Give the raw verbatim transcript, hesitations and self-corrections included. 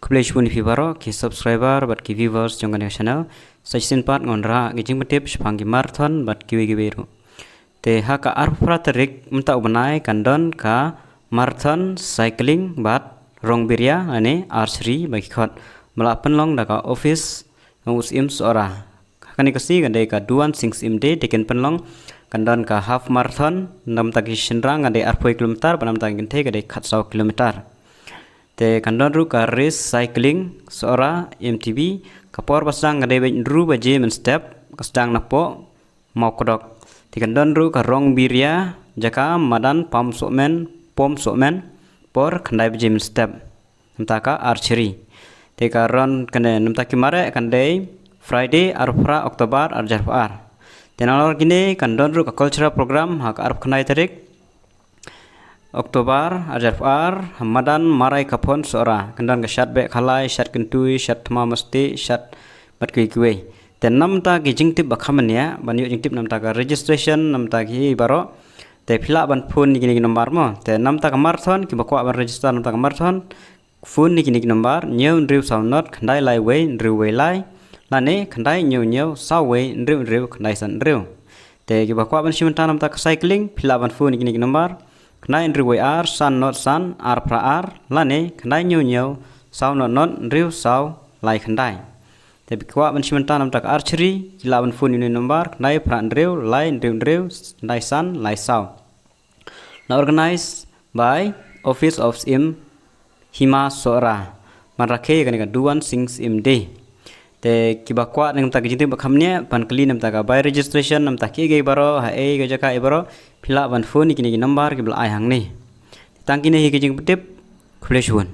Khublei shibun ïa phi baroh ki subscriber bad ki viewers jong kane ka channel. Sa shisien pat ngan wanrah ki jingpyntip shaphang ki marathon bad kiwei kiwei ruh. Te ha ka arphew phra tarik mynta u bnai kan don ka marathon, cycling bad rong biria lane archery ba ki khot, ba la pynlong da ka office jong u Syiem Sohra. Ha kane ka sngi ka dei ka Duan Sing Syiem Day, te kan pynlong, kan don ka half marathon, namta ki shynrang ka dei arphew kilometer bad namta ki kynthei ka dei khatsaw kilometer. Te kan don ruh ka race cycling Sohra M T B, ka por ba sdang ka dei beit hynriew baje mynstep, ka sdang napoh Mawkdok. Te kan don ruh ka rong biria jaka madan Pam Sohmen, Pom Sohmen, por khyndai baje mynstep. Namta ka archery. Te ka rong kane namta ki mareh kan dei Friday arphew phra October arhajar arphew ar. Te nalor kine kan don ruh ka cultural program ha ka arphew khyndai tarik October arhajar arphew ar, ha madan Marai Kaphon Sohra. Kan don ka shad beh khalai, shad kyntui, shad thma masti, shad bad kiwei kiwei. Te namta ki jingtip ba kham bniah, ban ïoh jingtip namta ka registration, namta ki baroh, te phi lah ban phone ïa kine ki number mo. Te namta ka marathon, kiba kwah ban register namta ka marathon, phone ïa kine ki number, hynñiew hynriew saw nod khyndai lai wei hynriew wei lai, lane khyndai hynñiew hynñiew saw wei hynriew hynriew khyndai san hynriew. Te kiba kwah ban shim bynta namta ka cycling, phi lah ban phone ïa kine ki number, khyndai hynriew wei ar san nod san ar phra ar, lane khyndai hynñiew hynñiew saw nod nod hynriew saw lai khyndai. Te kiba kwah ban shim bynta namta ka archery, ki lah ban phone ïa une u number, khyndai phra hynriew lai hynriew hynriew khyndai san lai saw. La organize by Office of Syiem Hima Sohra ban rakhe ïa kane ka Duan Sing Syiem Day. Te kiba kwah namta ki jingtip ba kham bniah, ban kylli namta ka bai registration, namta kiei kiei baroh, ha ei ka jaka ei baroh, phi lah ban phone ïa kine ki number kiba la ai hangne. Te tang kine hi ki jingpyntip, khublei shibun.